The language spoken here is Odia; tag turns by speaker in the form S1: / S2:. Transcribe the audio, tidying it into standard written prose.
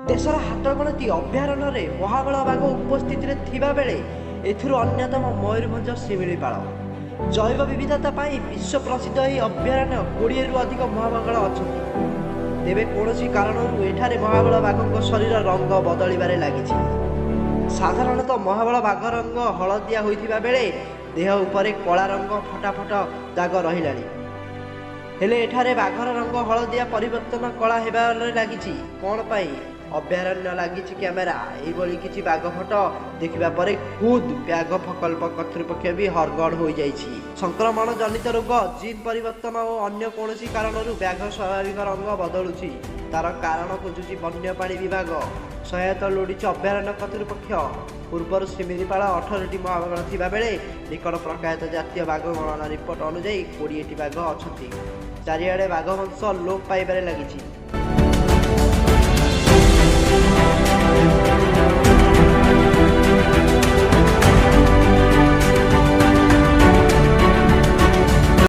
S1: ଦେଶର ହାତଗଣତି ଅଭୟାରଣ୍ୟରେ ମହାବଳ ବାଘ ଉପସ୍ଥିତିରେ ଥିବାବେଳେ ଏଥିରୁ ଅନ୍ୟତମ ମୟୂରଭଞ୍ଜ ଶିମିଳିପାଳ। ଜୈବ ବିବିଧତା ପାଇଁ ବିଶ୍ୱ ପ୍ରସିଦ୍ଧ ଏହି ଅଭୟାରଣ୍ୟ 20ରୁ ଅଧିକ ମହାବଳ ଅଛନ୍ତି। ତେବେ କୌଣସି କାରଣରୁ ଏଠାରେ ମହାବଳ ବାଘଙ୍କ ଶରୀର ରଙ୍ଗ ବଦଳିବାରେ ଲାଗିଛି। ସାଧାରଣତଃ ମହାବଳ ବାଘ ରଙ୍ଗ ହଳଦିଆ ହୋଇଥିବା ବେଳେ ଦେହ ଉପରେ କଳା ରଙ୍ଗ ଫଟାଫଟ ଦାଗ ରହିଲାଣି। ହେଲେ ଏଠାରେ ବାଘର ରଙ୍ଗ ହଳଦିଆ ପରିବର୍ତ୍ତନ କଳା ହେବାରେ ଲାଗିଛି। କ'ଣ ପାଇଁ? ଅଭୟାରଣ୍ୟ ଲାଗିଛି କ୍ୟାମେରା। ଏହିଭଳି କିଛି ବାଘ ଫଟୋ ଦେଖିବା ପରେ ଖୁଦ୍ ବ୍ୟାଘ ପ୍ରକଳ୍ପ କର୍ତ୍ତୃପକ୍ଷ ବି ହରଗଡ଼ ହୋଇଯାଇଛି। ସଂକ୍ରମଣ ଜନିତ ରୋଗ, ଜିନ୍ ପରିବର୍ତ୍ତନ ଓ ଅନ୍ୟ କୌଣସି କାରଣରୁ ବ୍ୟାଘ ସ୍ୱାଭାବିକ ରଙ୍ଗ ବଦଳୁଛି। ତାର କାରଣ ଖୋଜୁଛି ବନ୍ୟପ୍ରାଣୀ ବିଭାଗ। ସହାୟତା ଲୋଡ଼ିଛି ଅଭୟାରଣ୍ୟ କର୍ତ୍ତୃପକ୍ଷ। ପୂର୍ବରୁ ଶିମିଳିପାଳ 18ଟି ମହାବାଘ ଥିବାବେଳେ ନିକଟ ପ୍ରକାଶିତ ଜାତୀୟ ବାଘ ଗଣନା ରିପୋର୍ଟ ଅନୁଯାୟୀ 20ଟି ବାଘ ଅଛନ୍ତି। ଚାରିଆଡ଼େ ବାଘ ବଂଶ ଲୋପ ପାଇବାରେ ଲାଗିଛି।